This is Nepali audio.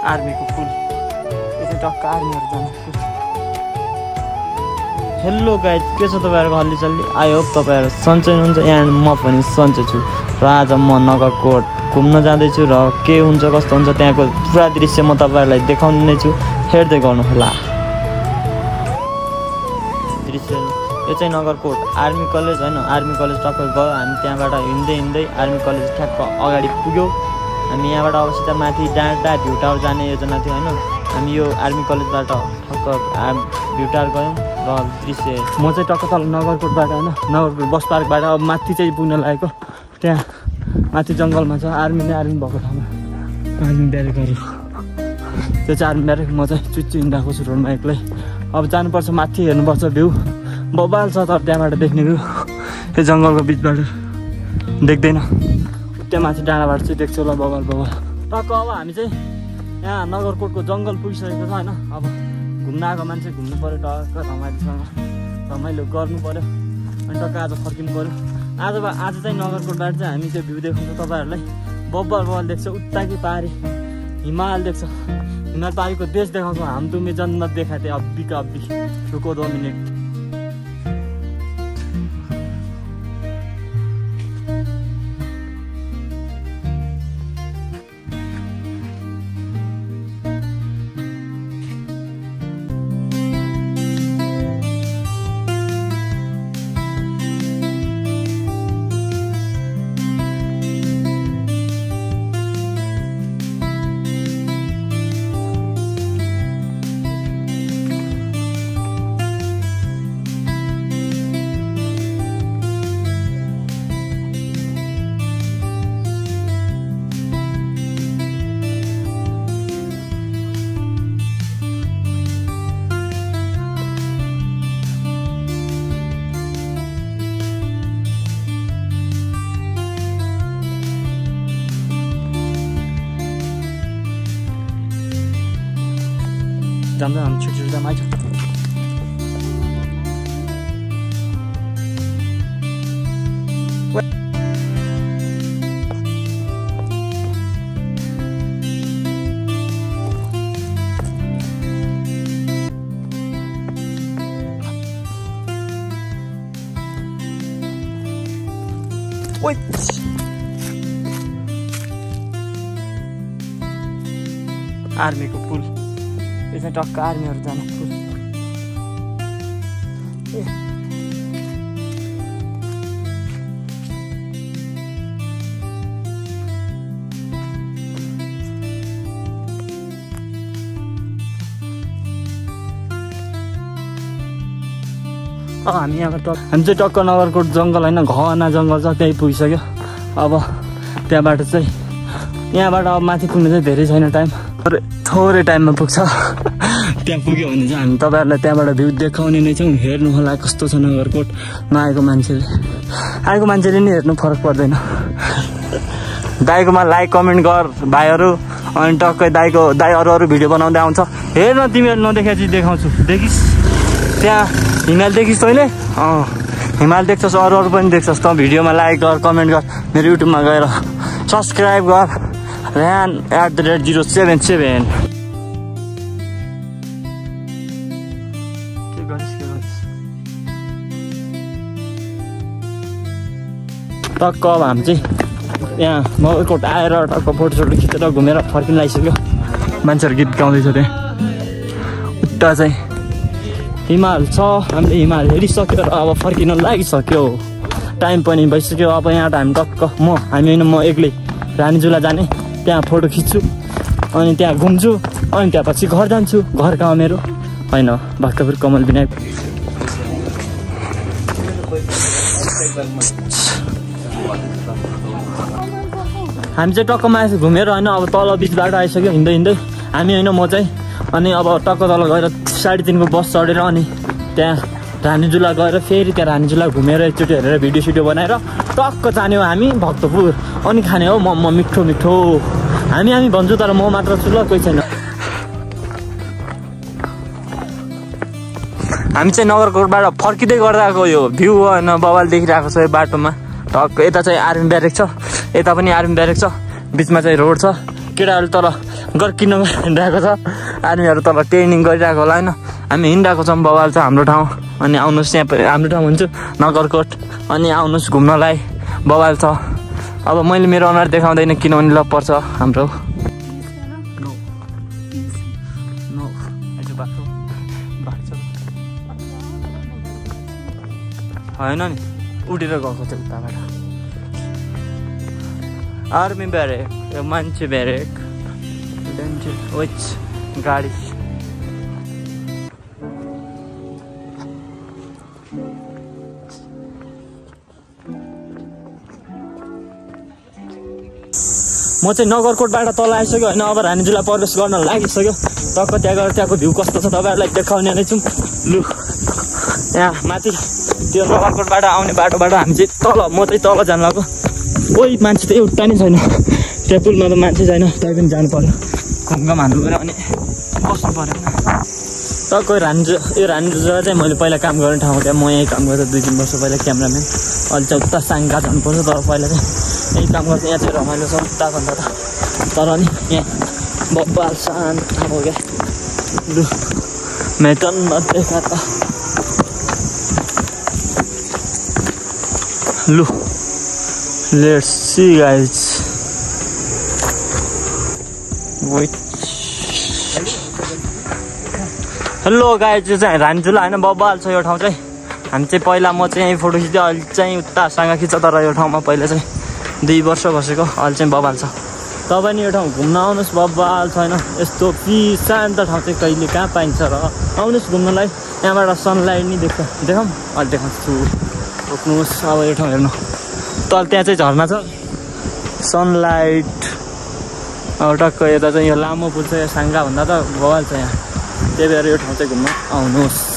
आर्मीको पुल यो चाहिँ टक्क आर्मीहरू जाने पुल। हेलो गाइज, के छ तपाईँहरूको हल्लीचल्ली? आई होप तपाईँहरू सन्चै हुनुहुन्छ। यहाँ म पनि सन्चै छु र आज म नगरकोट घुम्न जाँदैछु र के हुन्छ कस्तो हुन्छ त्यहाँको पुरा दृश्य म तपाईँहरूलाई देखाउने नै छु। हेर्दै गर्नुहोला दृश्य। यो चाहिँ नगरकोट आर्मी कलेज होइन, आर्मी कलेज टक्क गयो हामी। त्यहाँबाट हिँड्दै आर्मी कलेज ठ्याक्क अगाडि पुग्यो हामी। यहाँबाट अब सिधा माथि डाँडा भ्यू टावर जाने योजना थियो होइन। हामी यो आर्मी कलेजबाट ठक्क भ्यू टावर गयौँ र दृश्य म चाहिँ टक्क तल नगरकोटबाट होइन, नगरकोट बस पार्कबाट अब माथि चाहिँ पुग्न लागेको। त्यहाँ माथि जङ्गलमा छ आर्मी भएको ठाउँमा आर्मी ब्यारेकहरू। त्यो चाहिँ आर्मी ब्यारेक। म चाहिँ चुच्ची हिँडिरहेको छु रोडमा एक्लै। अब जानुपर्छ माथि, हेर्नुपर्छ भ्यू बबाल छ तर त्यहाँबाट देख्ने भ्यू त्यो जङ्गलको बिचबाट देख्दैन। त्यहाँ माथि डाँडाबाट चाहिँ देख्छु होला बबाल टक्क। अब हामी चाहिँ यहाँ नगरकोटको जङ्गल पुगिसकेको छ होइन। अब घुम्न आएको मान्छे घुम्नु पऱ्यो, टक्क रमाइलो गर्नु पऱ्यो अनि टक्क आज फर्किनु पऱ्यो। आज चाहिँ नगरकोटबाट चाहिँ हामी त्यो भ्यू देखाउँछ तपाईँहरूलाई। बब्बल देख्छ, उता कि पारी हिमाल देख्छ। हिमाल पारीको देश देखाउँछ। हम तुम्हें जन्नत देखाते अब्बी का अब्बी। रुको 2 मिनट। जाँदा हामी छिटो जाम आइज। आर्मीको पुल यो चाहिँ टक्क आर्मीहरू जाने पुल। हामी यहाँबाट हामी चाहिँ टक्क नगरकोट जङ्गल होइन, घना जङ्गल छ त्यहीँ पुगिसक्यो। अब त्यहाँबाट चाहिँ यहाँबाट अब माथि पुग्नु चाहिँ धेरै छैन, टाइम थोरै टाइममा पुग्छ। त्यहाँ पुग्यो भने चाहिँ हामी तपाईँहरूलाई त्यहाँबाट भ्यू देखाउने नै छौँ। हेर्नु होला कस्तो छ नगरकोट। नआएको मान्छेले नि हेर्नु फरक पर्दैन। दाइकोमा लाइक कमेन्ट गर भाइहरू। अनि टक्कै दाइ अरू भिडियो बनाउँदै आउँछ। हेर्न तिमीहरू नदेखाए चाहिँ देखाउँछु। देखिस् त्यहाँ हिमाल देखिस् तैँले? हिमाल देख्छस्, अरू पनि देख्छस्। त भिडियोमा लाइक गर कमेन्ट गर, मेरो युट्युबमा गएर सब्सक्राइब गर RAN@077। टक्क अब हामी चाहिँ यहाँ नगरकोट आएर टक्क फोटोसोटो खिचेर घुमेर फर्किन लागिसक्यो। मान्छेहरू गीत गाउँदैछ त्यहाँ। उता चाहिँ हिमाल छ, हामीले हिमाल हेरिसक्यो र अब फर्किन लागिसक्यो। टाइम पनि भइसक्यो। अब यहाँ हामी टक्क हामी होइन, म एक्लै रानीझुला जाने। त्यहाँ फोटो खिच्छु अनि त्यहाँ घुम्छु अनि त्यहाँपछि घर जान्छु। घर कहाँ मेरो होइन, भक्तपुर कमल विनायक। हामी चाहिँ टक्क माथि घुमेर होइन अब तल बिचबाट आइसक्यो हिँड्दै हामी होइन, म चाहिँ। अनि अब टक्क तल गएर 3:30 को बस चढेर अनि त्यहाँ रानीझुला गएर फेरि त्यहाँ रानीझुला घुमेर एकचोटि हेरेर भिडियो सिडियो बनाएर टक्क जाने हो हामी भक्तपुर। अनि खाने हो मोमो मिठो मिठो। हामी भन्छु तर म मात्र छु ल, कोही छैन। हामी चाहिँ नगरकोटबाट फर्किँदै गर्दाको यो भ्यू होइन बवाल देखिरहेको छ। यो बाटोमा टक्क यता चाहिँ आर्मी ब्यारेक छ, यता पनि आर्मी ब्यारेक छ, बिचमा चाहिँ रोड छ। केटाहरू तल गर्किन हिँडिरहेको छ आर्मीहरू तल ट्रेनिङ गरिरहेको होला होइन हामी हिँडिरहेको छौँ बवाल छ हाम्रो ठाउँ अनि आउनुहोस् यहाँ हाम्रो ठाउँ भन्छु नगरकोट अनि आउनुहोस् घुम्नलाई बवाल छ अब मैले मेरो अनुहार देखाउँदैन किनभने लप पर्छ हाम्रो होइन नि उडेर गएको छ उताबाट आर्मी ब्यारेक यो मान्छे ब्यारेक गाडी म चाहिँ नगरकोटबाट तल आइसक्यो होइन अब रानीझुला प्रवेश गर्न लागिसक्यो टक्क त्यहाँ गएर त्यहाँको भ्यू कस्तो छ तपाईँहरूलाई देखाउने नै छौँ लु यहाँ माथि त्यो नगरकोटबाट आउने बाटोबाट हामी चाहिँ तल म चाहिँ तल जानु लाग्यो कोही मान्छे त एउटा नै छैन त्यहाँ पुलमा त मान्छे छैन त्यहाँ पनि जानु पर्यो घुमघाम हान्नु पऱ्यो अनि बस्नु पऱ्यो टक्क यो रानीझुला चाहिँ मैले पहिला काम गर्ने ठाउँ त्यहाँ म यहीँ काम गर्दा 2-3 वर्ष पहिला क्यामराम्यान अहिले चाहिँ उता साङ्गा जानुपर्छ तर पहिला चाहिँ यही काम गर्छ यहाँ चाहिँ रमाइलो छ उताभन्दा त तर नि यहाँ बब्बाल शान्त हो क्या लु मैदान देखा त लु let's see guys wait hello guys यो चाहिँ रानीझुला होइन बब्बाल छ यो ठाउँ चाहिँ हामी चाहिँ पहिला म चाहिँ यहीँ फोटो खिच्थेँ अहिले चाहिँ उता साङ्गा खिच्छ तर यो ठाउँमा पहिला चाहिँ 2 वर्ष बसेको अहिले चाहिँ बब्बाल छ तपाईँ नि यो ठाउँ घुम्न आउनुहोस् बब्बाल छैन यस्तो शान्त ठाउँ चाहिँ कहिले कहाँ पाइन्छ र आउनुहोस् घुम्नलाई यहाँबाट सनलाइट नि देखाउँ अहिले देखाउँछु रोक्नुहोस् अब यो ठाउँ हेर्नु तल त्यहाँ चाहिँ झर्ना छ सनलाइट अब टक्क यता चाहिँ यो लामो पुल छ यो साङ्गा भन्दा त बवाल छ यहाँ त्यही भएर यो ठाउँ चाहिँ घुम्न आउनुहोस्